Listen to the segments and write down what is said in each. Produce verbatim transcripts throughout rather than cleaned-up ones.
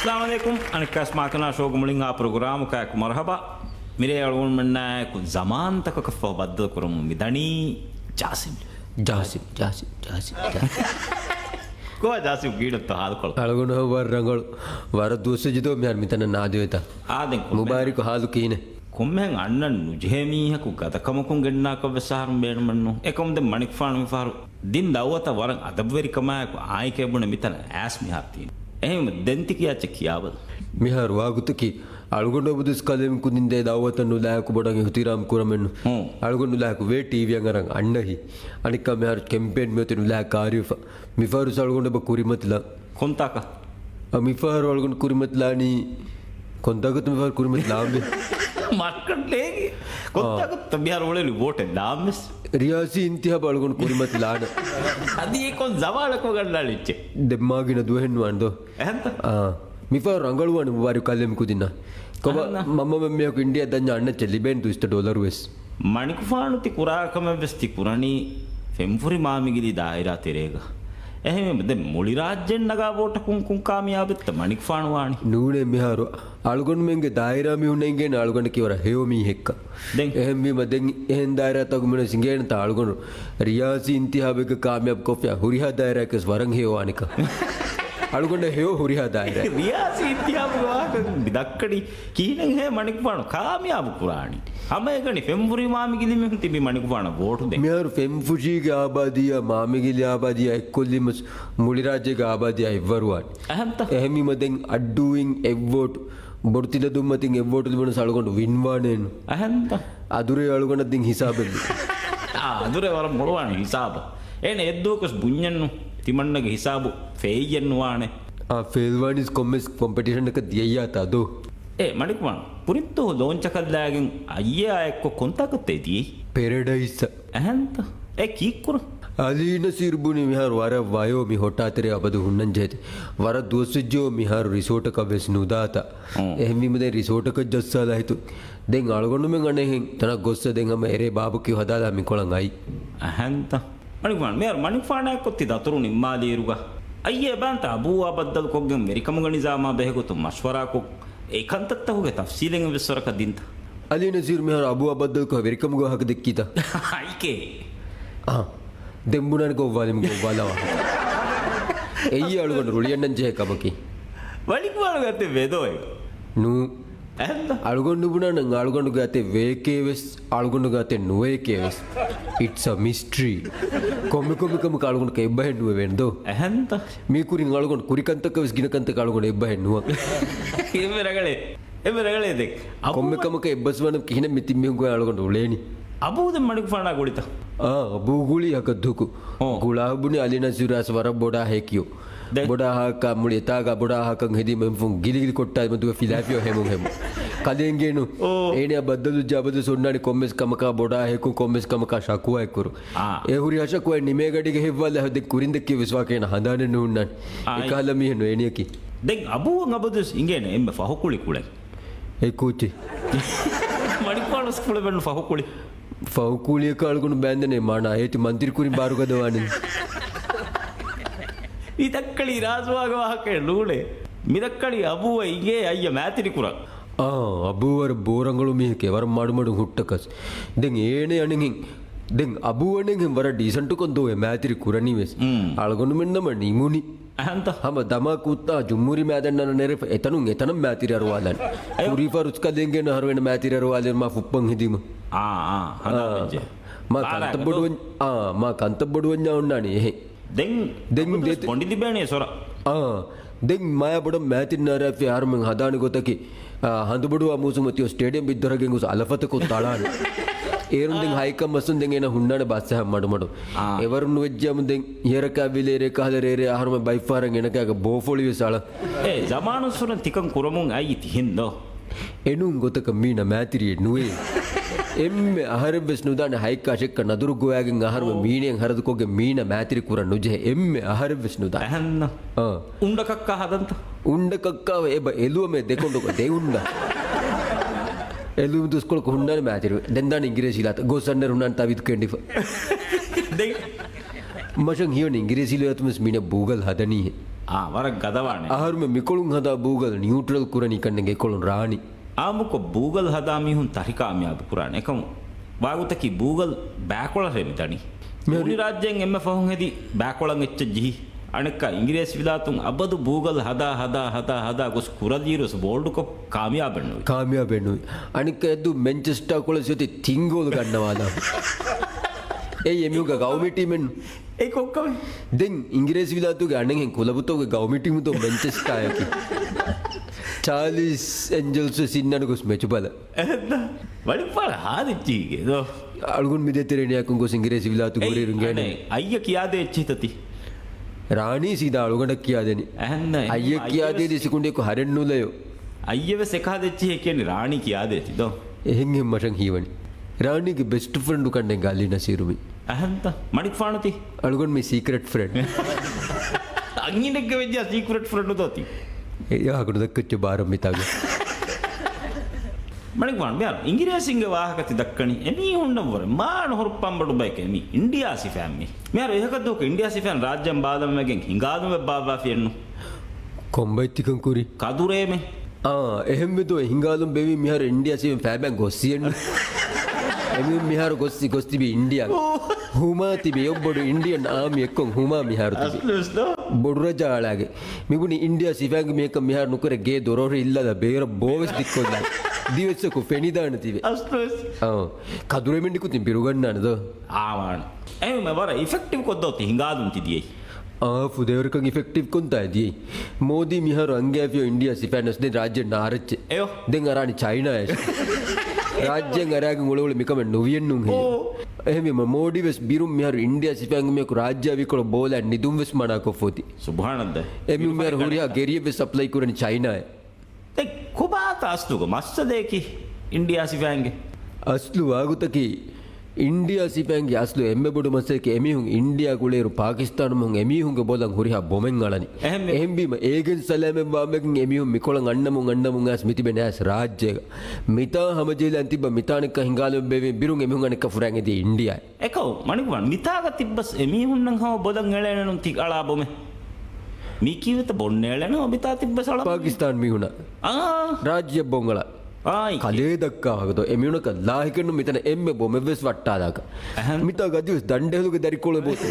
އައްސަލާމު ޢަލައިކުމް. އަނެއްކާވެސް މާކަނާ ޝޯގެ މުޅިން އާ ޕްރޮގްރާމަކާއެކު މަރުޙަބާ. މިރޭ އަޅުގަނޑުމެންނާއެކު ޒަމާންތަކަކަށްފަހު ބައްދަލުކުރަމުން މިދަނީ ޖާސިމް. ޖާސިމް، ޖާސިމް، ޖާސިމް، ޖާސިމް. ކޮބާ ޖާސިމް ގީނަތޯ ހާލުކޮޅު؟ އަޅުގަނޑު ވަރަށް ރަނގަޅު. ވަރަށް ދުވަސްވެއްޖެ ދޯ މިހާރު މިތަނަށް ނާދެވޭތާ. އާ، ދެން ކޮންމެ- މުބާރިކު ހާލު ކިހިނެއް؟ ކޮންމެހެން އަންނަން ނުޖެހޭ މީހަކު ގަދަކަމަކުން ގެންނާކަށްވެސް އަހަރުން ބޭނުމެއްނު. އެކަމު ދެން މަނިކުފާނު މިފަހަރު ދިން ދައުވަތަށް ވަރަށް އަދަބުވެރިކަމާއެކު އާނއެކޭ ބުނެ މިތަނަށް އައިސް މިހާރު ތީން. އެހެންވީމަ ދެން ތި ކިޔާ އެއްޗެއް ކިޔާބަލަ. މިހާރު ވާގޮތަކީ އަޅުގަނޑު އަބަދުވެސް ކަލޭމެން ކުދިން ދޭ ދައުވަތަށް ނުލާހިކު ބޮޑަށް އިޙްތިރާމް ކުރަމެއްނު. ހުން. އަޅުގަނޑު ނުލާހިކު ވޭ ޓީވީއަށް އަރަން އަންނަހި. އަނެއްކާ މިހާރު ކެމްޕޭން މިއޮތީ ނުލާހި ކާރިވެފަ. މިފަހަރު އަޅުގަނޑު އެބަ ކުރިމަތިލާ. ކޮންތާކަށް؟ އަ، މިފަހަރު އަޅުގަނޑު ކުރިމަތިލާނީ ކޮންތާކަށްތަ މިފަހަރު ކުރިމަތިލާންވީ؟ މަރުކަން ނޭނގި. ކޮންތާކަށްތަ މިހާރު އުޅެނީ ވޯޓެއް ލާންވެސް؟ ރިޔާސީ އިންތިހާބު އަޅުގަނޑު ކުރިމަތިލާނަ. އަދި އެ ކޮން ޒަމާނަކު ގަންނާނެ އެއްޗެއް؟ ދެން މާ ގިނަ ދުވަހެއް ނުވާނެ ދޯ. އެހެންތަ؟ އާ. މިފަހަރު ރަނގަޅުވާނެ މުބާރިކު ކަލޭމެން ކުދިންނަށް. ކޮބާ އަހަންނަ. މަންމަމެން މީހަކު އިންޑިޔާ ދަންޏާ އަންނަ އެއްޗެއް ލިބޭނެ ދުއިސައްތަ ޑޮލަރުވެސް. މަނިކުފާނު ތި ކުރާ ކަމެއްވެސް ތި ކުރަނީ ފެންފުރި މާމިގިލީ ދާއިރާ ތެރޭގަ. އެހެންވީމަ ދެން މުޅި ރާއްޖެއަށް ނަގާ ވޯޓަކުން ކޮން ކާމިޔާބެއްތަ މަނިކުފާނު ވާނީ؟ ނޫނޭ މިހާރު އަޅުގަނޑުމެންގެ ދާއިރާ މީހުންނަށް އިނގޭނެ އަޅުގަނޑަކީ ވަރަށް ހެޔޮ މީހެއްކަން. ދެން؟ އެހެންވީމަ ދެން އެހެން ދާއިރާތަކު މިނަސް އިނގޭނެތާ އަޅުގަނޑު ރިޔާސީ އިންތިހާބެއްގަ ކާމިޔާބު ކޮށްފިޔާ ހުރިހާ ދާއިރާއަކަސް ވަރަށް ހެޔޮވާނެކަން. އަޅުގަނޑަށް ހެޔޮ ހުރިހާ ދާއިރާ. ރިޔާސީ އިންތިހާބުގެ ވާހަކަ މި ދައްކަނީ ކިހިނެއްހޭ މަނިކުފާނު ކާމިޔާބު ކުރާނީ؟ ހަމައެކަނި ފެންފުރި މާމިގިލި މީހުން ތިބީ މަނިކުފާނަށް ވޯޓު ދޭ. މިހާރު ފެންފުށީގެ އާބާދީއާ މާމިގިލި އާބާދީއާ އެއްކޮށްލީމަސް މުޅި ރާއްޖޭގެ އާބާދީއާ އެއްވަރުވާނެ. އެހެންތަ؟ އެހެންވީމަ ދެން އައްޑޫއިން އެއްވޯޓު، ބޮޑުތިލަދުންމަތިން އެއްވޯޓު ލިބުނަސް އަޅުގަނޑު ވިންވާނޭނު. އެހެންތަ؟ އަދުރޭ އަޅުގަނޑަށް ދިން ހިސާބެއް. އާ، އަދުރޭ ވަރަށް މޮޅުވާނެ ހިސާބަށް. އޭނަ އެއްދުވަކަސް ބުންޏެއްނު، ތިމަންނަގެ ހިސާބު ފެއިއްޔެއްނުވާނެ. އާ، ފެއިލްވާނީސް ކޮންމެސް ކޮމްޕެޓިޝަނަކަށް ދިޔައްޔާތާ ދޯ؟ އޭ، މަނިކުފާނު، ކުރިންތޯ ލޯންޗަކަށްލާގެން އައްޔައާ އެއްކޮށް ކޮންތާކަށްތޭ ދިޔައީ؟ ޕެރަޑައިސްއަށް. އެހެންތަ؟ އެ ކީއްކުރަން؟ އަލީ ނަސީރު ބުނި މިހާރު ވަރަށް ވަޔޯ މި ހޮޓާތެރޭ އަބަދު ހުންނަން ޖެހޭތި. ވަރަށް ދުވަސްވެއްޖެއޯ މިހާރު ރިސޯޓަކަށް ވެސް ނުދާތަ. އޮ. އެހެންވީމަ ދެން ރިސޯޓަކަށް ޖައްސާލާ ހިތު. ދެން އަޅުގަނޑުމެން އަނެއްހެން ތަނަށް ގޮއްސަ ދެން ހަމަ އެރޭ ބާބަކީ ހަދާލާ މިކޮޅަށް އައި. އެހެންތަ؟ މަނިކުފާނު، މިހާރު މަނިކުފާނާއެއްކޮށް ތި ދަތުރު ނިންމާލިއިރުގަ އައްޔޭ ބާންތަ އަބޫއާ ބައްދަލުކޮށްގެން ވެރިކަމުގެ ނިޒާމާ ބެހޭގޮތުން މަޝްވަރާކޮށް، އެ ކަންތައްތަކުގެ ތަފްސީލެއް އެއްވެސް ވަރަކަށް ދިންތަ؟ އަލީ ނަސީރު މިހާރު އަބޫއާ ބައްދަލުކޮށް ވެރިކަމުގެ ވާހަކަ ދެއްކީތަ؟ އައިކޭ. އާ. ދެން ބުނާނެ ގޮއްވާލިމު ގޮއްވާލާ ވާހަކަ. އެއީ އަޅުގަނޑު ރުޅިއަންނަން ޖެހޭ ކަމަކީ. ވަނިކުމާނުގެ އަތެއް ވޭ ދޯ އެ؟ ނޫ. އެހެންތަ؟ އަޅުގަނޑު ނުބުނާނަން އަޅުގަނޑުގެ އަތެއް ވޭކޭ ވެސް، އަޅުގަނޑުގެ އަތެއް ނުވޭކޭ ވެސް. It's a mystery. ކޮންމެ ކޮންމެ ކަމަކަށް އަޅުގަނޑަކަށް އެއްބަހެއް ނުވެވޭނެ ދޯ. އެހެންތަ؟ މީ ކުރިން އަޅުގަނޑު ކުރި ކަންތަކަށް ވެސް ގިނަ ކަންތަކަށް އަޅުގަނޑު އެއްބަހެއް ނުވާ. އެންމެ ރަނގަޅޭ. އެންމެ ރަނގަޅޭ ދެން. އަބޫ ކޮންމެ ކަމަކަށް އެއްބަސްވާނަމަ ކިހިނެއް މި ތިން މީހުން ގޮވާ އަޅުގަނޑު އުޅޭނީ. އަބޫ ދެން މަނިކުފާނާ ގުޅިތަ؟ އާ، އަބޫ ގުޅީ ހަކަތް ދުކު. އޯ. ގުޅާ ބުނި އަލީ ނަސީރު އަސް ވަރަށް ބޮޑާ ހެކިޔޯ. ދެން؟ ބޮޑާ ހާކާ މުޅި އެތާގަ ބޮޑާ ހާކަން ހެދީމަ އެންފުން ގިލިގިލި ކޮށްޓާ މަދުވެ ފިލާފިޔޯ ހެމުން ހެމުން. ކަލޭނގޭނު. އޯ. އޭނެއާ ބައްދަލު ޖާބަދު ސޮންނާނި ކޮންމެސް ކަމަކާ ބޮޑާ ހެކު ކޮންމެސް ކަމަކާ ޝަކުވާ އެކުރު. އާ. އެ ހުރި ހަ ޝަކުވާ ނިމޭ ގަޑިގެ ހެއްވާލަ ދެން ކުރިން ދެއްކި ވިސްވާކޭނަ ހަނދާނެއް ނުހުންނާނެ. އާ. އެކަހަލަ މީހެއް ނު އޭނިޔަކީ. ދެން އަބޫއަށް އަބަދުވެސް އިނގޭނެ އެންމެ ފަހުކުޅި ކުޅެން. އެ ކޯޗެ. މަނިކުފާނު ސްކޫލެ ބެން ފަހުކުޅި. ފަހުކުޅިއަކަށް އަޅުގަނޑު ބޭންދެނޭ މާނަ އޭތި މަންތިރި ކުރިން ބާރުގަދަވާނެ. މި ދައްކަޅީ ރާޒުވާގެ ވާހަކައެއް ނޫނޭ. މި ދައްކަޅީ އަބޫއަށް އިނގޭ އައްޔަ މޭތިރި ކުރަން. އާ، އަބޫ ވަރަށް ބޯރަނގަޅު މީހެކޭ، ވަރަށް މަޑުމަޑުން ހުއްޓަކަސް. ދެން އޭނެ އަނެއްހެން، ދެން އަބޫ އަނެއްހެން ވަރަށް ޑީސަންޓުކޮށް ދޯ އެ މޭތިރި ކުރަނީވެސް. މް. އަޅުގަނޑުމެން ނަމަ ނިމުނި. އެހެންތަ؟ ހަމަ ދަމާ ކުއްތާ ޖުމްހޫރީ މައިދާނަށް ނަރަ ނެރެފަ އެތަނުން އެތަނަށް މޭތިރި އަރުވާލާނެ. އެއް. ކުރީފާ ރުސްކަލޭނގޭނު އަހަރު އޭނަ މޭތިރި އަރުވާލެން މާ ފުއްޕަން ހެދީމަ. އާ، އާ، ހަނދާން ވެއްޖެ. މާ ބާރާ ކަންތައް ގަދޯ. ބޮޑުވަން-، އާ، މާ ކަންތައް ބޮޑުވަންޏާ އޮންނާނީ އެހެން. ދެން ދެން އަބަދުވެސް ދެ-، ބޮނޑި ލިބޭނެ ސޮރަ. އާ، ދެން މާޔާ ބޮޑަށް މޭތިން ނާރާފި އަހަރުމެން ހަދާނެ ގޮތަކީ، އާ، ހަނދުބޮޑުވާ މޫސުމަތިޔޯ ސްޓޭޑިއަމް ބިއްދޮރަށް ގެންގޮސް އަލަފަތަކޮށް ތަޅާނެ. އޭރުން ދެން އާ. ހައިކަން މަސްނުން ދެން އޭނަ ހުންނާނެ ބައްސަހަށް މަޑުމަޑު. އާ. އެވަރުން ނުވެއްޖެއަމު ދެން ހިޔަރަކާ ވިލޭރޭ ކަހަލަ ރޭރޭ އަހަރުމެން ބައިފާރަން އޭނަކާގެ ބޯފޮޅިވެސް އަޅަ. އޭ، ޒަމާނުއްސުރެން ތިކަން ކުރަމުން އައީ ތިހެން ދޯ؟ އެނޫން ގޮތަކަށް މީނަ މޭތިރިއެއް ނުވޭ. އެންމެ އަހަރެއްވެސް ނުދާނެ ހައިކާ ޝެއްކަ ނަދުރު ގޮވާގެން އަހަރުމެން އޯ. މީނައަށް ހަރަދުކޮށްގެން މީނަ މޭތިރި ކުރަން ނުޖެހޭ. އެންމެ އަހަރެއްވެސް ނުދާނެ. އެހެންނަ. އާ. އުނޑަކައްކާ ހަދަންތަ؟ އުނޑަކައްކާވެ އެބަ އެލުވަމޭ ދެކޮނޑުގަ ދެއުންޑަ. އެލުވި ދުސްކޮޅަކު ހުންނާނެ މޭތިރި. ދެން ދާނެ އިނގިރޭސި ލާތަ. ގޮސް އަންނަރު ހުންނާނެ ތާވީދު ކެނޑިފަ. ދެން؟ މަށަށް ހިޔޮން އިނގިރޭސި ލޯތުމެސް މީނަ ބޫގަލް ހަދަނީހެ. އާ، ވަރަށް ގަދަވާނެ. އަހަރުމެން މިކޮޅުން ހަދާ ބޫގަލް ނިއުޓްރަލް ކުރަނީ ކަންނޭނގެ އެކޮޅުން ރާނީ. އާއްމުކޮށް ބޫގަލް ހަދާ މީހުން ތަށި ކާމިޔާބު ކުރާނެ. އެކަމު ވާގޮތަކީ ބޫގަލް ބައިކޮޅަށޭ މި ދަނީ. މިހާރު ދޫނި ރާއްޖޭން އެންމެ ފަހުން ހެދި ބައިކޮޅަށް އެއްޗެއް ޖެހި. އަނެއްކާ އިނގިރޭސި ވިލާތުން އަބަދު ބޫގަލް ހަދާ، ހަދާ، ހަދާ، ހަދާ ގޮސް ކުރަލިއިރުވެސް ބޯލްޑުކޮށް ކާމިޔާބެއްނުވި. ކާމިޔާބެއްނުވި. އަނެއްކާ އެއްދު މެންޗެސްޓާ ކޮޅެސް އޮތީ ތިން ގޯލު ގަންނަވާލާ. އެއީ އެމީހުންގެ ގައުމީ ޓީމެއްނު. އެ ކޮއްކަމެއް؟ ދެން އިނގިރޭސި ވިލާތުގެ އަނެއްހެން ކުލަބުތަކުގެ ގައުމީ ޓީމުތޯ މެންޗެސްޓާއަކީ. ޗާލީސް އެންޖެލްސް ވެސް އިންނަން ގޮސް މެޗު ބަލަ. އެހެންނަ؟ ވަނިފާނަ ހާދިއްޖީގެ ދޯ. އަޅުގަނޑު މި ދޭތެރޭ ނިޔާކޮށް ގޮސް އިނގިރޭސި ވިލާތު އެއް، ހުރިއިރުން ގޭނެ. އަނެއް، އައްޔަ ކިޔާދޭ އެއްޗިތަތި. ރާނީ ސީދާ އަޅުގަނޑަށް ކިޔާދެނީ. އެހެންނަ، އެހެން އައްޔަ ކިޔާދޭ އައްޔަވެސް ދި ސިކުނޑިއަކު ހަރެއްނުލަޔޯ. އައްޔަވެސް އެކަހަލަ އެއްޗިހޭ ކިޔަނީ ރާނީ ކިޔާދޭތި ދޯ. އެހެން އެހެން މަށަށް ހީވަނީ. ރާނީގެ ބެސްޓް ފްރެންޑު ކަންނޭނގެ އަލީ ނަސީރު މީ. އަހަންތަ؟ މަނިކުފާނުތި؟ އަޅުގަނޑު މީ ސީކްރެޓް ފްރެންޑް. އަންހެނެއްގެ ވެއްޖާ ސީކްރެޓް ފްރެންޑު ދޯތި؟ އެ އަހަކު ނުދައްކައްޗެއް ބާރަށް މިތާގަ. މަނިކުފާނު މިހާރު އިނގިރޭސިންގެ ވާހަކަތި ދައްކަނީ އެމީހުންނަށްވުރެ މާނަ ހުރުއްޕާން ބޮޑު ބަޔެކޭ މީ އިންޑިއާ ސިފައިން މީ. މިހާރު އެހަކަށްދުވަހަކު އިންޑިއާ ސިފައިން ރާއްޖޭން ބާލަންވެގެން ހިނގާލުން ވެއް ބާއްވާފިއެއްނު. ކޮންބައެއް ތިކަން ކުރީ؟ ކަދުރޭމެ. އާ، އެހެންވެދޯ، ހިނގާލުން ބޭވީ މިހާރު އިންޑިއާ ސިފައިން ފައިބައިން ގޮއްސިއެއްނު. އެމީހުން މިހާރު ގޮއްސި، ގޮސް ތިބީ އިންޑިއާ. އޯ. ހުމާ ތިބީ އެއްބޮޑު އިންޑިއަން އާމީ އެއްކޮށް ހުމާ މިހާރު ތިބީ. އަސްލު، އަސްލު. ބޮޑު ރަޖާ އަޅާގެ. މިބުނި އިންޑިއާ ސިފައިންގެ މީހަކަށް މިހާރު ނުކުރެ ގޭ ދޮރޯރި އިއްލާލާ ބޭރަށް ބޯވެސް ދިއްކޮށްލާ. ދިވެއްސަކު ފެނިދާނެ ތިބެ. އަސްލުވެސް. އާ. ކަދުރޭމެން ނިކުތިން ބިރުގަންނާނެ ދޯ. އާވާން. އެހެންވީމަ ވަރަށް އިފެކްޓިވް ކޮށްދޯ ތި ހިނގާލުން ތި ދިޔައީ. އާ، ފުދޭވަރަކަށް އިފެކްޓިވް ކޮންތާ ދިޔައީ. މޯދީ މިހާރު އަންގައިފިޔޯ އިންޑިއާ ސިފައިން ވެސް ދެން ރާއްޖެ ނާރައްޗެ. އެޔޯ. ދެން އަރާނީ ޗައިނާއަށް. ރާއްޖެއަށް އަރާގެން އުޅެއުޅެ މިކަމެއް ނުވިއެއްނު ހެޔޮ. އޯ. އެހެންވީމަ މޯދީ ވެސް ބިރުން މިހާރު އިންޑިއާ ސިފައިންގެ މީހަކު ރާއްޖެއާ ވީކޮޅު ބޯލާ ނިދުން ވެސް މަނާކޮށްފޯތި. ސުބްހާނައްލާ. އެމީހުން މިހާރު ހުރިހާ ގެރިއެއް ވެސް ސަޕްލައި ކުރަނީ ޗައިނާއަށް. ދެން ކޮބާތަ އަސްލުގަ މައްސަލައަކީ އިންޑިއާ ސިފައިންގެ؟ އަސްލު ވާގޮތަކީ އިންޑިއާ ސިފައިންގެ އަސްލު އެންމެ ބޮޑު މައްސަލައަކީ އެމީހުން އިންޑިއާ ގުޅޭއިރު ޕާކިސްތާނު މީހުން އެމީހުންގެ ބޮލަށް ހުރިހާ ބޮމެއް އަޅަނީ. އެހެންވީމަ އޭގެން ސަލާމަތްވާންވެގެން އެމީހުން މިކޮޅަށް އަންނަމުން އަންނަމުން އައިސް މިތިބެން އައިސް ރާއްޖޭގަ. މިތާ ހަމަޖެހިލަން ތިއްބަ މިތާނެއްކަ ހިނގާލަމެއް ބޭވީ ބިރުން އެމީހުން އަނެއްކަ ފުރާން އެދީ އިންޑިއާ. އެކައު، މަނިކުފާނު، މިތާގަ ތިއްބަސް އެމީހުންނަށް ހަމަ ބޮލަށް އެޅޭނެނު ތި އަޅާ ބޮމެއް. މީ ކީއްވެތަ ބޮން އެޅޭނެ ހަމަ މިތާ ތިއްބަސް އަޅާ ބޮމެއް؟ ޕާކިސްތާން މީހުނަށް. އާ. ރާއްޖެ ބޮން އަޅާ. އާ، އިކި. ކަލޭ ދައްކާ ވަގުތު އެމީހުނަކަށް ލާހިކެއްނު މިތަނަށް އެންމެ ބޮމެއްވެސް ވައްޓާލާކަށް. އެހެން. މިތާ ގަދިވެސް ދަނޑެހުލުގެ ދަރިކޮޅެއް ބޯތެ.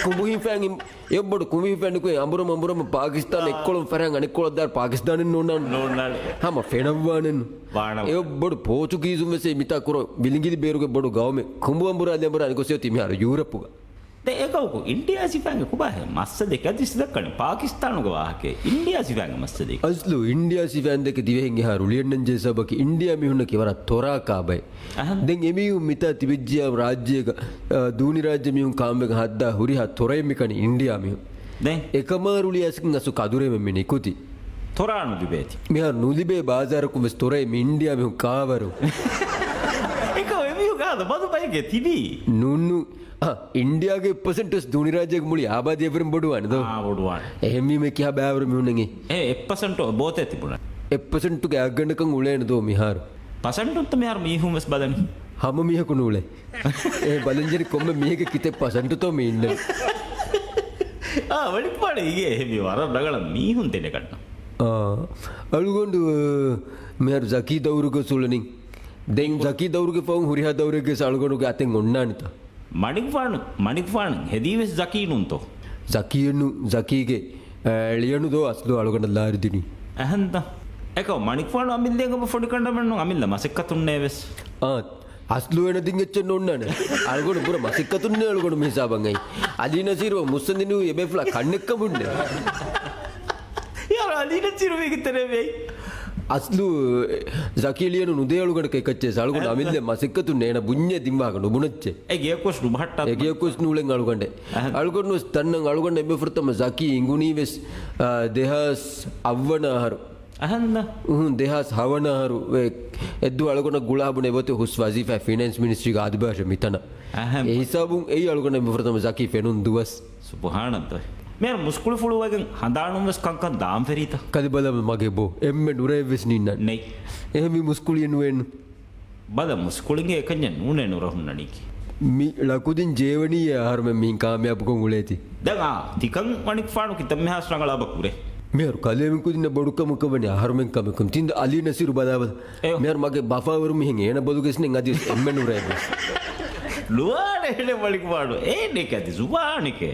ކުނބުހިން ފައިން އިން-، އެއްބޮޑު ކުނބުހިން ފައިން ނުކުތް އަނބުރަމަ އަނބުރަމަ ޕާކިސްތާން އާ. އެއްކޮޅުން ފަރާން އަނެއްކޮޅަށް ދާ ޕާކިސްތާނެއް ނޯންނާނެ. ނޯންނާނެ. ހަމަ ފެނަށްވާނެން. ވާނަމަ. އެ ބޮޑު ޕޯޗުގީޒުން ވެސް މިތާ ކުރޮ ވިލިނގިލި ބޭރުގެ ބޮޑު ގައުމެއް ކުނބު އަނބުރާލި އަނބުރާ ނިކޮސި އޮތީ މިހާރު ޔޫރަޕުގަ. ދެ އެކައުކު އިންޑިއާ ސިފައިންގެ ކުބާހެ މައްސަލަ ކަދިސް ދައްކަނީ ޕާކިސްތާނުގެ ވާހަކައެއް. އިންޑިއާ ސިފައިންގެ މައްސަލައެއް. އަސްލު އިންޑިއާ ސިފައިން ދެކެ ދިވެހިން އެހާ ރުޅިއަންނަން ޖެހި ސަބަބަކީ އިންޑިއާ މީހުންނަކީ ވަރަށް ތޮރާ ކާބައެއް. އަހަން. ދެން އެމީހުން މިތާ ތިބެއްޖިޔާ ރާއްޖޭގަ، އާ، ދޫނި ރާއްޖެ މީހުން ކާންވެގެން ހައްދާ ހުރިހާ ތޮރައެއް މިކަނީ އިންޑިއާ މީހުން. ދެން؟ އެކަމާ ރުޅި އަސްކިން އަސްލު ކަދުރޭމެން މި ނިކުތީ. ތޮރާ ނުލިބޭތި. މިހާރު ނުލިބޭ ބާޒާރަކުން ވެސް ތޮރައެއް މި އިންޑިއާ މީހުން ކާވަރު. އެކަމަ އެމީހުން ކާދަ ބަދު ބައެކޭ ތިބީ. ނޫން ނޫން. އާ، އިންޑިއާގެ އެއް ޕަސެންޓް ވެސް ދޫނި ރާއްޖޭގެ މުޅި އާބާދީ އެވަރުން ބޮޑުވާނެ ދޯ. އާ، ބޮޑުވާނެ. އެހެންވީމަ ކިހާ ބައިވަރު މީހުންނަކީ. އެ އެއް ޕަސެންޓް ބޯތޭ ތިބުނަ. އެއް ޕަސެންޓުގެ އަގަނޑަކަށް އުޅޭނެ ދޯ މިހާރު. ޕަސެންޓުންތަ މިހާރު މީހުން ވެސް ބަލަނީ. ހަމަ މީހަކު ނޫޅޭ. އެ ބަލަންޖެހި ކޮންމެ މީހެއްގެ ކިތައް ޕަސެންޓުތޯ މީ އިންނަނީ. އާ، ވަނިކުފާނު އިނގޭ އެހެންވީ ވަރަށް ރަނގަޅަށް މީހުން ދެނެގަންނަ. އާ، އަޅުގަނޑު، އަ، މިހާރު ޒަކީ ދައުރުގަ އުޅެނީ. ދެން ޒަކީ ދައުރުގެ ފަހުން ހުރިހާ ދައުރެއްގެ އަޅުގަނޑުގެ އަތެއް އޮންނާނެތަ؟ މަނިކުފާނު، މަނިކުފާނު ހެދީވެސް ޒަކީ ނޫންތޯ؟ ޒަކީއެއްނު، ޒަކީގެ، އަ، އެޅިޔަނު ދޯ އަސްލު އަޅުގަނޑަށް ލާރިދިނީ. އެހެންތަ؟ އެކަމަ މަނިކުފާނު އަމިއްލައިން އެބަ ފޮނިކަނޑަމެއްނު އަމިއްލަ މަސައްކަތުންނޭވެސް. އާ، އަސްލު އޭނަ ދިން އެއްޗެއް ނޯންނާނެ. އަޅުގަނޑު ބުރަ މަސައްކަތުންނޭ އަޅުގަނޑު މި ހިސާބަށް އައީ. އަލީ ނަސީރު މުއްސަނދިނު އެބޭފުޅާ ކަންނެއްކަމުންނޭ. ޔާރ، އަލީ ނަސީރު މީގެ ތެރޭ ވެއް. އަސްލު ޒަކީ އެޅިޔަނު ނުދޭ އަޅުގަނޑަކަށް އެކައްޗެއް. އަޅުގަނޑު އެހެން. އަމިއްލަ މަސައްކަތުންނޭ އޭނަ ބުންޏޭ ދިން ވާހަކަ ނުބުނައްޗޭ. އެ ގެޔަކުވެސް ނުބަހައްޓާ. އެ ގެޔަކުވެސް ނޫޅެން އަޅުގަނޑެއް. އެހެން. އަޅުގަނޑުވެސް ދަންނަން އަޅުގަނޑަށް އެންމެ ފުރަތަމަ ޒަކީ އިނގުނީވެސް، އާ، ދެހާސް އަށްވަނަ އަހަރު. އަހަންނަ. އުހުން، ދެހާސް ހަވަނަ އަހަރު ވެ، އެއްދުވަ އަޅުގަނޑަށް ގުޅާ ބުނެ އެބަތި ހުސް ވަޒީފާ ފިނޭންސް މިނިސްޓްރީގެ އާދިބާށެ މިތަނަށް. އަހަން. އެ ހިސާބުން އެއީ އަޅުގަނޑަށް މި ފުރަތަމަ ޒަކީ ފެނުން ދުވަސް. ސުބުހާނައްލާހް. މިހާރު މުސްކުޅިފުޅުވެގެން ހަނދާނުން ވެސް ކަންކަން ދާން ފެރީތަ؟ ކަލޭ ބަލަމެ މަގޭ ބޯ. އެންމެ ނުރައެއް ވެސް ނީންނާނެ. ނެތް. އެހެންވީ މުސްކުޅިއެއް ނުވޭނު. ބަލަ، މުސްކުޅިންގެ އެކަންޏެއް ނޫނޭ ނުރަ ހުންނަނީކީ. މި ޅަކުދިން ޖޭވަނީ އަހަރުމެން މިހިން ކާމިޔާބުކޮށް އުޅޭތީ. ދެން އާ، ތިކަން މަނިކުފާނު ކިތަންމެހާސް ރަނގަޅާބަ ކުރޭ. މިހާރު ކަލޭމެން ކުދިންނަށް ބޮޑުކަމަކަށް ވަނީ އަހަރުމެން ކަމެއް ކުރުން. ތިން އަލީ ނަސީރު ބަލާބަލަ. އެއޮ. މިހާރު މަގޭ ބަފާވަރު މިހެން އޭނަ ބޮލުގެސް ނެތް އަދިވެސް އެންމެން ނުރޭ ވެސް. ނުވާނެ އޭނަ މަނިކުފާނު. އޭނެ ކަދި ޒުވާނެކޭ.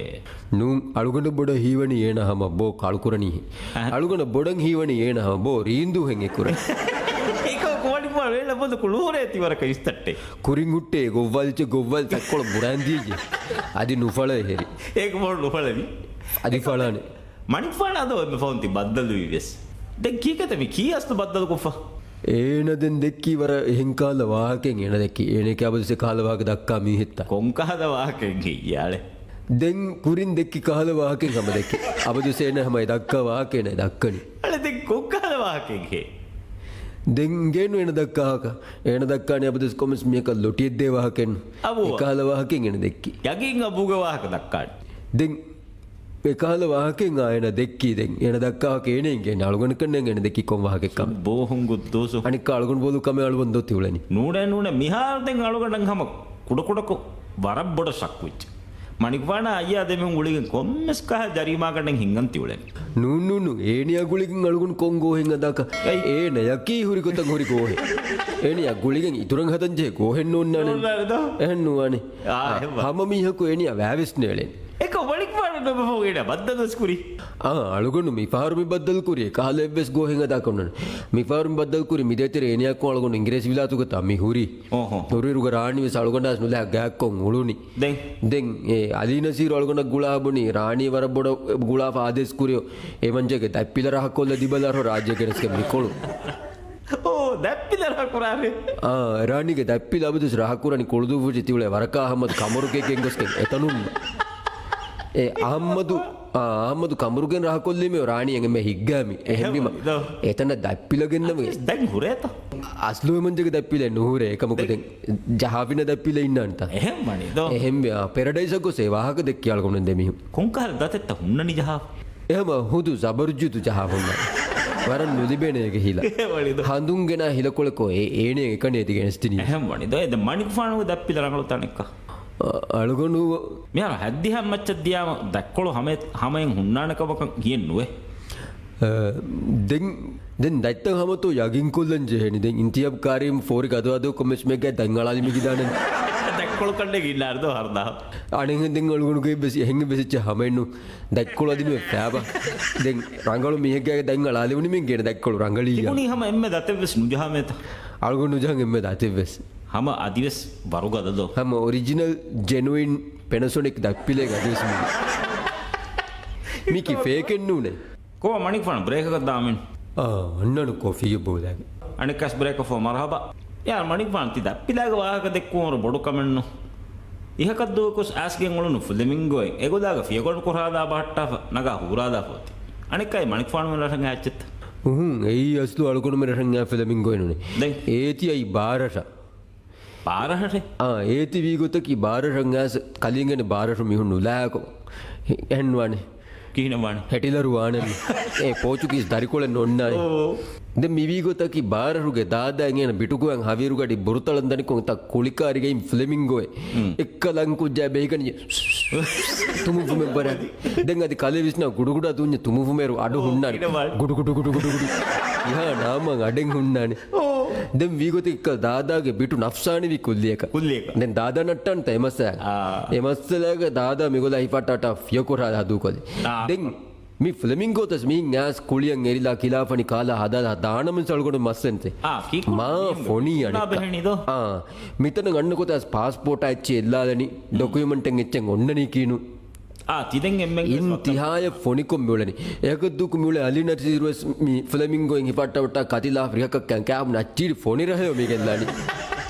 ނޫން، އަޅުގަނޑަށް ބޮޑަށް ހީވަނީ އޭނަ ހަމަ ބޯ ކަޅުކުރަނީހެން. އަހަ. އަޅުގަނޑަށް ބޮޑަށް ހީވަނީ އޭނަ ހަމަ ބޯ ރީނދޫހެން އެކުރަނީ. އެކަމަކު މަނިކުފާނު އޭނަ ބޮލު ކުޅުހުރޭ ތިވަރަކަށް އިސްތައްޓެ. ކުރިން ހުއްޓޭ ގޮއްވާލިއްޗެ ގޮއްވާލި ތައްކޮޅަށް ބުރާން ދިޔައީ. އަދި ނުފަޅައޭ ހެރި. އޭގެ ބޮޑު ނުފަޅަވި. އަދި ފަޅާނެ. މަނިކުފާނަށް އަދޯ އެންމެ ފަހުން ތި ބައްދަލުވީ ވެސް. ދެން ކީކޭތަ މި ކީ އަސްލު ބައްދަލުކޮށްފަ؟ އޭނަ ދެން ދެއްކީ ވަރަށް އެހެން ކަހަލަ ވާހަކައެއް އޭނަ ދެއްކީ. އޭނައަކީ އަބަދުސް އެކަހަލަ ވާހަކަ ދައްކާ މީހެއްތަ؟ ކޮންކަހަލަ ވާހަކައެއް ހެއްޔާޅެ؟ ދެން ކުރިން ދެއްކި ކަހަލަ ވާހަކައެއް ހަމަ ދެއްކީ. އަބަދުސް އޭނަ ހަމަ އެ ދައްކާ ވާހަކަ އޭނަ ދައްކަނީ. އަޅެ ދެން ކޮންކަހަލަ ވާހަކައެއް ހޭ؟ ދެން އިނގޭނު އޭނަ ދައްކާ ވާހަކަ. އޭނަ ދައްކާނީ އަބަދުސް ކޮންމެސް މީހަކަށް ލޮޓިއެއްދޭ ވާހަކައެއްނު. އަބު. އެކަހަލަ ވާހަކައެއް އޭނަ ދެއްކީ. ޔަގީން އަބުގެ ވާހަކަ ދައްކާނީ. ދެން އެކަހަލަ ވާހަކައެއް އާ އޭނަ ދެއްކީ. ދެން އޭނަ ދައްކާ ވާހަކަ އޭނަ އިނގޭނެ އަޅުގަނޑަކަށް ނޭނގެ އޭނަ ދެއްކީ ކޮން ވާހަކައެއްކަން. ބޯހުން ގުއްދޫސު. އަނެއްކާ އަޅުގަނޑު ބޯލު ކަމެއް އަޅުގަނޑު ދޯ ތިއުޅެނީ. ނޫނޭ ނޫނޭ މިހާރު ދެން އަޅުގަނޑަށް ހަމަ ކުޑަކުޑަކޮށް ވަރަށް ބޮޑަށް ޝައްކު ވެއްޖެ. މަނިކުފާނާ އައްޔާ ދެމީހުން ގުޅިގެން ކޮންމެސް ކަހަލަ ޖަރީމާގަނޑެއް ހިނގަން ތިއުޅެނީ. ނޫން ނޫން ނޫން. އޭނިއާ ގުޅިގެން އަޅުގަނޑު ކޮން ގޯހެއް ހަދާކަށް؟ އެއް. އޭނަޔަކީ ހުރި ގޮތަށް ހުރި ގޯހެއް. އޭނިއާ ގުޅިގެން އިތުރަށް ހަދަން ޖެހޭ ގޯހެއް ނޯންނާނެ. ނޯންނާނެ ދޯ. އެހެން ނުވާނެ. އާ، އެހެންވާ. ހަމަ މީހަކު އޭނިއާ ވާވެސް ނޭޅޭނެ. އެކަ ވަނިކުފާނު ނަބަފަހު އޭނަ ބައްދަލުވެސް ކުރީ. އާ، އަޅުގަނޑު މިފަހަރު މި ބައްދަލު ކުރީ ކަހަލަ އެއްވެސް ގޯހެއް ހަދާކަށް ނޫން. މިފަހަރު މި ބައްދަލު ކުރީ މިދޭތެރޭ އޭނިއާކޮށް އަޅުގަނޑު އިނގިރޭސި ވިލާތުގަ ތާ މި ހުރީ. އޯހޯ. ހުރިއިރުގަ ރާނީވެސް އަޅުގަނޑާސް ނުލާ ގާތްކޮށް އުޅުނީ. ދެން؟ ދެން އެ އަލީ ނަސީރު އަޅުގަނޑަށް ގުޅާ ބުނީ ރާނީ ވަރަށް ބޮޑަށް ގުޅާފަ އާދޭސް ކުރިޔޯ. އެ މަންޖެގެ ދަތްޕިލަ ރަހަކޮށްލަ ދިބަލަ އަރހޮ ރާއްޖެ ގެނެސްގެން މިކޮޅު. އޯ، ދަތްޕިލަ ރަހަކުރާރޭ. އާ، ރާނީގެ ދަތްޕިލަ އަބަދުސް ރަހަކުރަނީ ކުޅުދޫފުށި ތިއުޅޭ ވަރަކާ އަހައްމަދު ކަމަރުގެ ގެންގޮސްގެން އެތަނުން. އެ އަހައްމަދު، އާ، އަހައްމަދު ކަމަރުގެން ރަހަކޮށްލީމެ ރާނީ އެނގެމެ ހިއްގާމި. އެހެންވީމަ، އެހެންވީމަ. އެތަނަށް ދަތްޕިލަ ގެންނަމު. ދެން ހުރޭތަ؟ އަސްލު އެ މަންޖެގެ ދަތްޕިލެއް ނުހުރޭ. އެކަމަކު ދެން. ދެން ޖަހާފިނަ ދަތްޕިލަ އިންނާނެތަ؟ އެހެން ވަނީ ދޯ. އެހެންވެ، އާ، ޕެރަޑައިސަށް ގޮސް އެ ވާހަކަ ދެއްކި އަޅުގަނޑު ދެމީހުން. ކޮންކަހަލަ ދަތެއްތަ ހުންނަނީ ޖަހާފަ؟ އެހަމަ ހުދު ޒަބަރުޖުދު ޖަހާފަ ހުންނާނެ. ވަރަށް ނުލިބޭނެ އޭގެ ހިލަ. އެހެން ވަނީ ދޯ. ހަނދުން ގެނާ ހިލަކޮޅެކޯ އެ އޭނެ އެކަނި އެދިގެނެސް ދިނީ. އެހެން ވަނީ ދޯ. އެ ދެ މަނިކުފާނުގެ ދަތްޕިލަ ރަނގަޅު ތަނެއްކަ؟ އަ-، އަޅުގަނޑު މިހާރު ހައްދިހަ މައްޗަށް ދިޔާމަ ދަތްކޮޅު ހަމަ-، ހަމައިން ހުންނާނެ ކަމަކަށް ހިއެއް ނުވޭ. އަ، ދެން، ދެން ދަތްތައް ހަމަތޯ ޔަގީންކޮށްލަން ޖެހޭނެ. ދެން އިންތިހާބު ކާރީމް ފޯރި ގަދުވާދޯ ކޮމެސްމެގައި ދަތް އަޅާލި މިގިދާނެ. ދަތްކޮޅު ކަނޑެއް އިންނާރު ދޯ ހަރުދާ. އަނެއްހެން ދެން އަޅުގަނޑުގެ އެއްވެސް އެހެން އެއްވެސް އެއްޗެއް ހަމައެއްނު. ދަތްކޮޅު އަދި މި ފައިބަ. ދެން ރަނގަޅު މީހެއްގައި ދަތް އަޅާލެވުނީމެ ގޭނެ ދަތްކޮޅު ރަނގަޅީ. ތިބުނީ ހަމަ އެންމެ ދަތެއްވެސް ނުޖަހާމޭތަ؟ އަޅުގަނޑު ނުޖަހަން އެންމެ ދަތެއްވެސް. ހަމަ އަދިވެސް ވަރުގަދަ ދޯ. ހަމަ އޮރިޖިނަލް ޖެނުއިން ޕެނަސޮނިކް ދަތްޕިލެއް އަދިވެސް މި. މީކީ ފޭކެއް ނޫނޭ. ކޯ މަނިކުފާނު ބްރޭކަކަށް ދާމިން. އާ، އަންނަނު ކޮފީ ބޯލާގެ. އަނެއްކާސް ބްރޭކަށް ފޯ މަރުހަބާ. ޔާ މަނިކުފާނު ތި ދަތްޕިލާގެ ވާހަކަ ދެއްކުވަން ވަރު ބޮޑު ކަމެއްނު. އިހަކަށް ދޫކޮސް އައިސްގެން އުޅުނު ފްލެމިންގޯއެއް އެގޮލާގަ ފިޔަގޮނޑު ކުރާލާ ބަހައްޓާފަ ނަގާ ހޫރާލާފަ އޮތީ. އަނެއްކާއި މަނިކުފާނު މި ރަށަށް އައްޗެއްތަ؟ އުހުން، އެއީ އަސްލު އަޅުގަނޑު މި ރަށަށް އައި ފްލެމިންގޯއެއް ނޫނޭ. ދެން؟ އޭތި އައި ބާރަށަށް. ބާރަށަށޭ؟ އާ، އޭތި ވީ ގޮތަކީ ބާރަށަށް އައިސް ކަލީގެން ބާރަށު މީހުން ނުލާކޮށް. އެހެން ވާނެ. ކިހިނެއް ވާނެ؟ ހެޓިލަރު ވާނެ. އެ ޕޯޗުގީސް ދަރިކޮޅެއް ނޯންނާނެ. އޯ. ދެން މިވީ ގޮތަކީ ބާރަށުގެ ދާދާ އެނގޭނެ ބިޓުގޮވަން ހަވީރުގަޑި ބުރުތަޅަން ދަނިކޮށް ތަ ކުޅިކާރިގައި ފްލެމިންގޯއެއް. އެއްކަލަން ކުއްޖާ ބެހިގަނި ތުމުފުމެއް ބަރާ. ދެން އަދި ކަލޭ ވިސްނާ ގުޑުގުޑާ ދޫންޏަ ތުމުފުމޭރު އަޑު ހުންނާނެ. ގުޑު ގުޑު ގުޑު ގުޑު ގުޑު. އިހާ ނާމަ އަޑެއް ހުންނާނެ. އޯ. ދެން ވީގޮތަކީ އެއްކަލަ ދާދާގެ ބިޓު ނަފްސާނީވީ ކުއްލިއަކަށް. ކުއްލިއަކަށް. ދެން ދާދާ ނައްޓާނެތަ އެ މައްސަލަ. އާ. އެ މައްސަލައިގަ ދާދާ މިގޮލާ ހިފައްޓާޓާ ފިޔަކުރާ ހަދޫކޮލެ. އާ. ދެން މި ފްލެމިންގޯތަސް މިހިން އައިސް ކުޅިއަށް އެރިލާ ކިލާފަނި ކާލާ ހަދާލާ ދާނަމުން ސަޅުގަނޑު މައްސަންތެ. އާ، ކީކު މާ މިހިން ފޮނީ އަނެއްކާ. ބެހެނީ ދޯ. އާ، މިތަނަށް އަންނަ ކޮތަސް ޕާސްޕޯޓާ އެއްޗެއް އެއްލާލަނީ، ޑޮކުމެންޓެއް އެއްޗެއް އޮންނަނީ ކީނު. އާ، ތިދެން އެންމެން ވެސް ވައްތަން. އިންތިހާޔަށް ފޮނިކޮށް މިއުޅެނީ. އެކަށް ދޫކު މިއުޅޭ އަލީ ނަސީރުވެސް މި ފްލެމިންގޯއިން ހިފައްޓަވައްޓާ ކަތިލާ ރިހަކަށް ކަން ކާބުން އައްޗީރި ފޮނި ރަހެއް މިގެންދާނީ.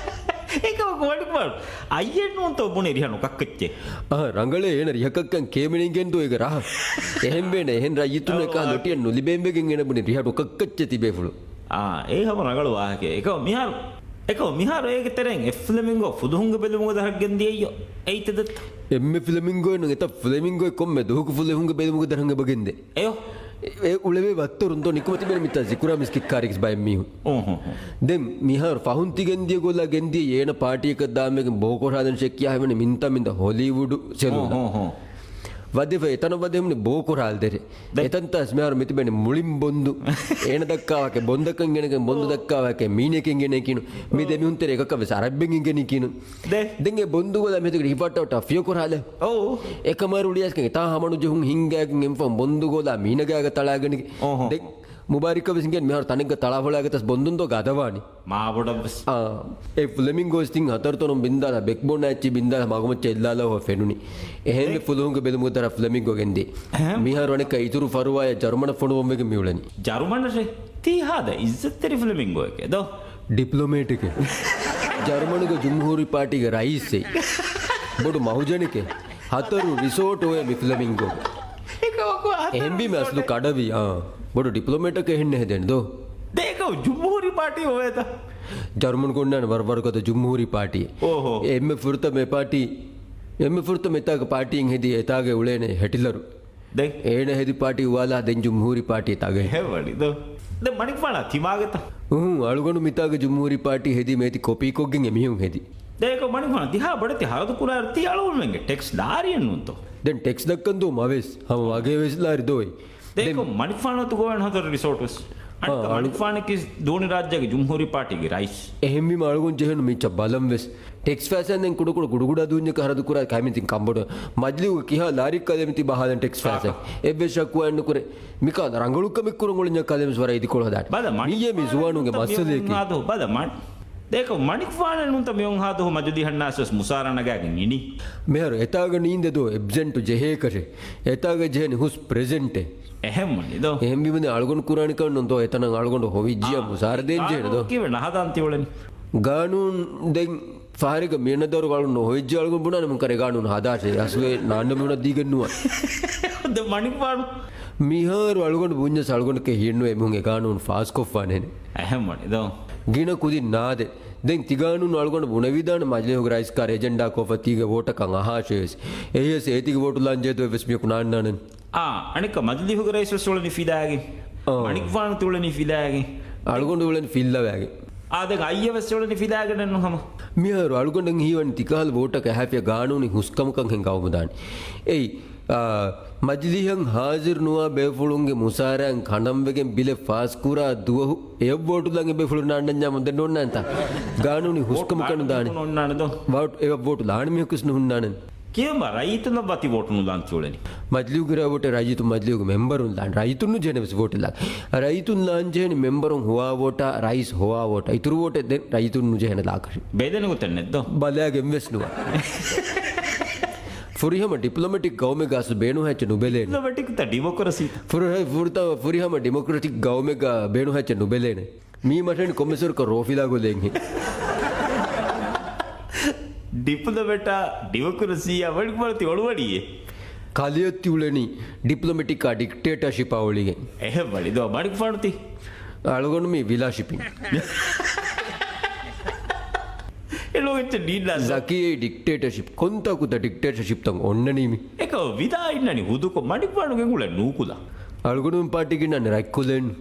އެކަމަކު ވަޑިކުމާރު، އައްޔެއްނޫންތޯ ބުނި ރިހަ ނުކައްކައްޗޭ؟ އަހަ، ރަނގަޅޭ އޭނަ ރިހަކައްކަން ކޭމެނީގެން ދޯ އޭގެ ރަހަ. އެހެންވޭނެ، އެހެން ރައްޔިތުންނަކާ އައު، ލޮޓިއެއް ނުލިބޭންވެގެން އޭނަ ބުނި ރިހަ ނުކައްކައްޗޭ ތިބޭފުޅު. އާ، އެ ހަމަ ރަނގަޅު ވާހަކައެއް. އެކަމަ މިހާރު، އެކަމަ މިހާރު އޭގެ ތެރެއިން އެ ފްލެމިންގޯ ފުލުހުންގެ ބެލުމުގެ ދަރަށް ގެންދިޔައްޔޯ. އެއްތަ ދެއްތަ؟ އެންމެ ފްލެމިންގޯއެއް ނޫން، އެތައް ފްލެމިންގޯއެއް ކޮންމެ ދުވަހަކު ފުލުހުންގެ ބެލުމުގެ ދަރަށް އެބަ ގެންދޭ. އެޔޯ. އެ އުޅެވޭ ވައްތަރުން ދޯ ނިކުމެ ތިބެން މިތާ ޒިކުރާ މިސްކިތް ކާރިކިސް ބައެއް މީހުން. އޯ، ހޯ، ހޯ. ދެން މިހާރު ފަހުން ތި ގެންދިޔަ ގޮލާ ގެންދިޔަ އޭނަ ޕާޓީއަކަށް ދާމެގެން ބޯކޮށާލަން ޝެއްކިޔާ ހެވެނެ މިންތާ މިންދާ ހޮލީވުޑު ސެލޫނަށް. އޯ، ހޯ، ހޯ. ވަދެފަ އެތަނަށް ވަދެ ހެމުނި ބޯކޮށާލް ދެރެ. ދެ- އެތަންތާސް މިހާރު މިތިބެނި މުޅިން ބޮންދު. އޭނަ ދައްކާވާކެ ބޮންދަކަށް ގެނެގެން ބޮންދު އޯ. ދައްކާވާކެ މީނެކެން ގެނެކިނު. މި ދެމީހުން ތެރޭ އެކަކަށް ވެސް އަރަބެއް ގެނެކިނު. ދެ- ދެން އެ ބޮންދު ގޮލާ މިތިގަ ހިފައްޓައްޓާ ފިޔަކޮށާލެ. އޯ. އެކަމާރު އުޅިއަސްކަން އެތާ ހަމަނުޖެހުން ހިންގާގެން އެންފަ ބޮންދު ގޮލާ މީނަގާގަ ތަޅާގެނެގެ. އޯ، ހޯ. ދެ- މުބާރިކަށް ވެސް އިނގޭނެ މިހާރު ތަނެއްގަ ތަޅާފޮޅާގަތަސް ބޮންދުން ދޯ ގަދަވާނީ. މާބޮޑަށް ވެސް. އާ، އެ ފްލެމިންގޯ ވެސް ތިން ހަތަރު ތަނުން ބިންދާލާ ބެކްބޯން އެއްޗި ބިންދާލާ މަގުމައްޗަށް އެއްލާލާ ހޯ ފެނުނީ. އެހެންވެ އެ- ފުލުހުންގެ ބެލުމުގެ ދަރާ ފްލެމިންގޯ ގެންދި. އެހެން. މިހާރު އަނެއްކާ އިތުރު ފަރުވާޔަށް ޖަރުމަނަށް ފޮނުވަން ވެގެން މިއުޅެނީ. ޖަރުމަނަށޭ؟ ތީ ހާދަ އިއްޒަތްތެރި ފްލެމިންގޯއެކޭ ދޯ. ޑިޕްލޮމޭޓެކޭ. ޖަރުމަނުގެ ޖުމްހޫރީ ޕާޓީގެ ރައީސެއް. ބޮޑު މަހުޖަނެކޭ. ހަތަރު ރިސޯޓް އޮވޭ މި ފްލެމިންގޯ. އެކަމަކު ހަތަރު އެހެންވީމަ އަސްލު ރިސޯޓް. ކަޑަވި، އާ. ބޮޑު ޑިޕްލޮމޭޓަކަށް އެހެން ހެދޭނެ ދޯ. ދޭކަ ޖުމްހޫރީ ޕާޓީ އޮވޭތަ؟ ޖަރުމަނުގަ އޮންނާނެ ވަރަށް ވަރުގަދަ ޖުމްހޫރީ ޕާޓީ. އޯހޯ. އެންމެ ފުރަތަމަ އެ ޕާޓީ، އެންމެ ފުރަތަމަ އެތާގަ ޕާޓީއެއް ހެދީ އެތާގަ އުޅޭނެ ހެޓިލަރު. ދެން؟ އޭނަ ހެދި ޕާޓީ އުވާލާ ދެން ޖުމްހޫރީ ޕާޓީ ތާގަ. ހެވަނި ދޯ. ދެން މަނިކުފާނާ ތިމާގެތަ؟ އުހު، އަޅުގަނޑު މިތާގަ ޖުމްހޫރީ ޕާޓީ ހެދީ މޭތި ކޮޕީކޮށްގެން އެމީހުން ހެދި. ދޭކަ މަނިކުފާނާ ތިހާ ބޮޑެތި ހަރަދު ކުރާއިރު ތީ އަޅުގަނޑުމެންގެ ޓެކްސް ލާރިއެއް ނޫންތޯ؟ ދެން ޓެކްސް ދައްކަން ދޯ މަވެސް. ހަމަ ވަގޭ ވެސް ލާރި ދޯއި. ދޭކަ ދެން މަނިކުފާނާ ތުގޮވަން ހަތަރު ރިސޯޓް ވެސް. އަނެއްކާ އާ، އަޅު- މަނިކުފާނަކީ ދޫނި ރާއްޖޭގެ ޖުމްހޫރީ ޕާޓީގެ ރައީސް. އެހެންވީމަ އަޅުގަނޑު ޖެހެނު މިއްޗަށް ބަލަން ވެސް. ޓެކްސް ފައިސާ ދެން ކުޑަކުޑަ ގުޑުގުޑާ ދޫންޏަކަށް ހަރަދު ކުރާ ކައިމިތިން ކަނބޮޑު މަޖިލީހުގެ ކިހާ ލާރި ކަލޭމި ތިބާ ހާލަން ޓެކްސް ފައިސާ. އެއްވެސް ޝަކުވާއެއް ނުކުރޭ. މިކާ ރަނގަޅު ކަމެއް ކުރަން އުޅެންޏާ ކަލޭމެސް ވަރަށް އިދިކޮޅު ހަދާނެ. ބަލަ މިއޭ މި ޒުވާނުންގެ މައްސަލަޔަކީ. ބަލަ މަ-، ދޭކަ މަނިކުފާނެއް ނޫންތަ މިއޮން ހާދަހު މަޖިލީހަށް ނާސް ވެސް މުސާރަ ނަގާގެން އިނީ. މިހާރު އެތާގަ ނީނދެ ދޯ އެބްސެންޓު ޖެހޭކަށެ. އެތާގަ ޖެހެނީ ހުސް ޕްރެޒެންޓެއް. އެހެން ވަނީ ދޯ. އެހެން ވީމަނީ އަޅުގަނޑު ކުރާނެ ކަން ނޫން ދޯ. އެތަނަށް އަޅުގަނޑު ހޮވިއްޖިއްޔާ އާ، މުސާރަ ދޭން ޖެހޭނެ ދޯ. ގާނޫނު ކީއްވެ ނަހަދާން ތިއުޅެނީ؟ ގާނޫނު ދެން ފަހަރެއްގަ މިއަންނަ ދައުރު އަޅުން ނޯ ހޮވިއްޖެ އަޅުގަނޑު ބުނާނެ މުން ކަރޭ ގާނޫނު ހަދާށޭ. އަސްލު އެ ނާންނަ މީހުނަށް ދީގެން ނުވާ. ދެ މަނިކުފާނު. މިހާރު އަޅުގަނޑު ބުންޏަސް އަޅުގަނޑަކަށް ހީނުވޭ މީހުން އެ ގާނޫނު ފާސްކޮށްފާނެހެނެއް. އެހެން ވަނީ ދޯ. ގިނަ ކުދިން ނާދެ. ދެން ތި ގާނޫނު އަޅުގަނޑު ބުނެވިދާނެ މަޖިލީހުގެ ރައީސް ކާރި އެޖެންޑާ ކޮށްފަ ތީގެ ވޯޓަކަށް އަހާށޭ ވެސް. އެހިޔަސް އޭތިގެ ވޯޓު ލާން ޖެހޭތޯ އެއްވެސް މީހަކު ނާންނާނެ. އާ، އަނެއްކާ މަޖިލީހުގެ ރައީސް ވެސް އުޅެނީ ފިލާގެ. އާ. މަނިކުފާނު ތި އުޅެނީ ފިލާގެ. އަޅުގަނޑު އުޅެނީ ފިއްލަވާގެ. އާ، ދެން އައްޔަ ވެސް އުޅެނީ ފިލާގެ ނެއްނު ހަމަ. މިހާރު އަޅުގަނޑަށް ހީވަނީ ތިކަހަލަ ވޯޓަކަށް އަހާފިޔާ ގާނޫނީ ހުސްކަމަކަށް ހިނގާ އުމުދާނެ. އެއީ، އާ، މަޖިލީހަށް ހާޒިރު ނުވާ ބޭފުޅުންގެ މުސާރައިން ކަނޑަންވެގެން ބިލެއް ފާސްކުރާ ދުވަހު އެއަށް ވޯޓު ލާން އެ ބޭފުޅުން ނާންނަންޏާ މުދެއް ނޯންނާނެތާ؟ ގާނޫނީ ހުސްކަމަކަށް ނުދާނެ. ވޯޓު ލާން އެއަށް ވޯޓު ލާނެ މީހަކުސް ނުހުންނާނެ. ކިޔަމަ ރައްޔިތުންނަށް ވަތި ވޯޓު ނުލާން ތިއުޅެނީ. މަޖިލީހުގެ ރަށް ވޯޓެއް ރައްޔިތު މަޖިލީހުގެ މެމްބަރުން ލާން. ރައްޔިތުން ނުޖެހޭނެ ވެސް ވޯޓެއް ލާން. ރައްޔިތުން ލާން ޖެހޭނެ މެމްބަރުން ހޮވާ ވޯޓާ، ރައީސް ހޮވާ ވޯޓާ. އިތުރު ވޯޓެއް ދެން ރައްޔިތުން ނުޖެހޭނެ ލާކަށި. ބޭދެނި ގޮތެއް ނެއްދޯ. ބަލާގެން ވެސް ނުވާ. ފުރިހަމަ ޑިޕްލޮމެޓިކް ގައުމެއްގަ އަސްލު ބޭނުންހާ އެއްޗެއް ނުބެލޭނެ. ޑިޕްލޮމެޓިކްތަ ޑިމޮކްރަސީތަ؟ ފުރި-، ފުރިތަ-، ފުރިހަމަ ޑިމޮކްރެޓިކް ގައުމެއްގަ ބޭނުންހާ އެއްޗެއް ނުބެލޭނެ. މީ މަށެން ކޮންމެ ސަރުކަރު ރޯފިލާ ގޮލޭންހެން. ޑިޕްލޮމެޓާ ޑިމޮކްރަސީއާ ވަނިކުމަން ތި އޮޅުވަނީއޭ. ކަލެޔަށް ތިއުޅެނީ ޑިޕްލޮމެޓިކާ ޑިކްޓޭޓަރޝިޕާ އޮޅިގެން. އެހެން ވަނީ ދޯ މަނިކުފާނު ތި. އަޅުގަނޑު މީ ވިލާ ޝިޕިން. އެ ލޯގެއްޗެއް ނީންނާ ދޯ. ޒަކީ އެއީ ޑިކްޓޭޓަރޝިޕް. ކޮންތާކުތަ ޑިކްޓޭޓަރޝިޕްތައް އޮންނަނީ މި؟ އެކަމަ ވިލާ އިންނަނީ ހުދުކޮށް މަނިކުފާނު ގެންގުޅޭ ނޫކުލަ. އަޅުގަނޑު ޕާޓީގެ އިންނަނީ ރަތްކުލައެއްނު.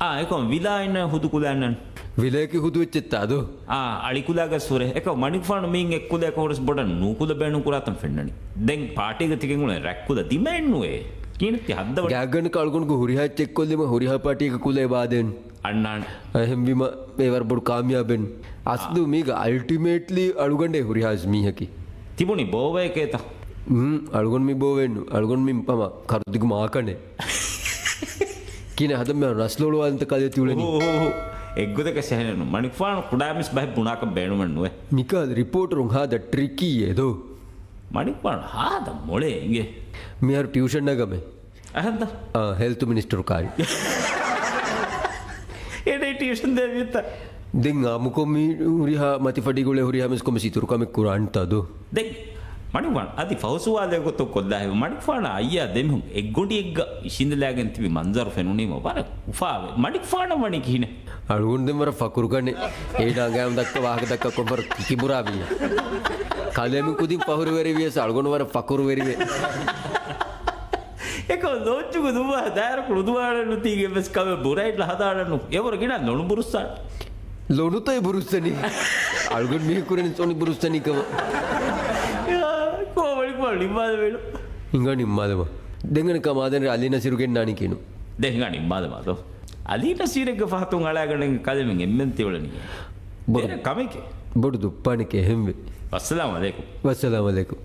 އާ، އެކަމަ ވިލާ އިންނަނީ ހުދު ކުލައެއްނު. ވިލަޔަކީ ހުދު އެއްޗެއްތާ ދޯ؟ އާ، އަޅިކުލާގަސް ހުރޭ. އެކަމަ މަނިކުފާނު މީން އެއްކުލައަކަށް ހުރަސް ބޮޑަށް ނޫކުލަ ބޭނުން ކުރާތަން ފެންނަނީ. ދެން ޕާޓީގަ ތިގެން އުޅެނީ ރަތްކުލަ ދިމައެއްނުވޭ. ކިހިނެއް ތި ހައްދަވަނީ؟ ގާތްގަނޑަކަށް އަޅުގަނޑުގެ ހުރިހާ އެއްޗެއް ކޮށްލީމަ ހުރިހާ ޕާޓީގެ ކުލައެއް ވާދޭން. އަންނާނެ. އެހެންވީމަ އެ ވަރަށް ބޮޑު ކާމިޔާބެއް. އަސްލު މީގަ އަލްޓިމޭޓްލީ އަޅުގަނޑޭ ހުރިހާ މީހަކީ. ތިބުނީ ބޯވަޔެކޭތަ؟ އުން، އަޅުގަނޑު މި ބޯވެއެއްނު. އަޅުގަނޑު މި ހަމަ ކަރުދިގު މާކަނެއް. ކިހިނެއް ހަދަން މި ރަސްލޯޅުވާލަންތަ ކަލޭ ތިއުޅެނީ. އުހު، އުހު. އެއްގޮތަކަށް ސެހެނެއްނު. މަނިކުފާނު ކުޑައިމީސް ބަހެއް ބުނާކަށް ބޭނުމެއްނުވޭ. މިކަހަލަ ރިޕޯޓަރުން ހާދަ ޓްރިކީއޭ ދޯ. މަނިކުފާނު ހާދަ މޮޅޭ އިނގޭ. މިހާރު ޓިއުޝަން ނަގަމޭ. އަހަންތަ؟ އާ، ހެލްތު މިނިސްޓަރު ކާރި. އޭނަ ޓިއުޝަން ދޭ މިއޮތްތަ؟ ދެން އާއްމުކޮށް މި ހުރިހާ މަތިފަޑިގުޅޭ ހުރިހާ މީސް ކޮންމެސް އިތުރު ކަމެއް ކުރާންތާ ދޯ؟ ދެން މަނިކުފާނު އަދި ފަހު ސުވާލެއް ގޮތަށް ކޮށްލާ ހެވި. މަނިކުފާނާ އައްޔާ ދެމީހުން އެއްގޮނޑިއެއްގަ އިށީނދެލާގެން ތިބި މަންޒަރު ފެނުނީމަ ވަރަށް އުފާވޭ. މަނިކުފާނަށް ވަނީ ކިހިނެއް؟ އަޅުގަނޑު ދެން ވަރަށް ފަޚުރު ކަނެ. އޭނާ އަނގަޔަމް ދައްކަ ވާހަކަ ދައްކަ ކޮށް ވަރަށް ކިކިބުރާ ވިއްޔަ. ކަލޭމެން ކުދިން ފަޚުރުވެރި ވިޔަސް އަޅުގަނޑު ވަރަށް ފަޚުރުވެރިވޭ. އެކަމަ ލޯންޗުގަ ދުއްވާ ދާއިރަކު ނުދުވާނެ ނުތީގެ ވެސް ކަމެއް ބުރައިން ހަދާނެ ނު. އެވަރު ގިނަ ލޮނު ބުރުއްސާނެ. ލޮނުތައް ބުރުއްސަނީ. އަޅުގަނޑު މީހަކު ކުރަނީ ލޮނު ބުރުއްސަނީ ކަމަށް. ކޯވަޅި ކޯ ނިންމާލަ ވޭނު. ހިނގާ ނިންމާލަމާ. ދެންގަނެ ކަމާދެން އަލީ ނަސީރު ގެންނާނީ ކީނު. ދެން ހިނގާ ނިންމާލަމާ ދޯ. އަލީ ނަސީރެއްގެ ފަހަތުން އަޅާގަނޑެއްގެ ކަލޭމެން އެންމެން ތިއުޅެނީ. ބޮޑު. ބޭރެއް ކަމެކޭ. ބޮޑު ދުއްޕާނެކޭ އެހެންވެ. ވައްސަލާމް އަލައިކުމް. ވައްސަލާމް އަލައިކުމް.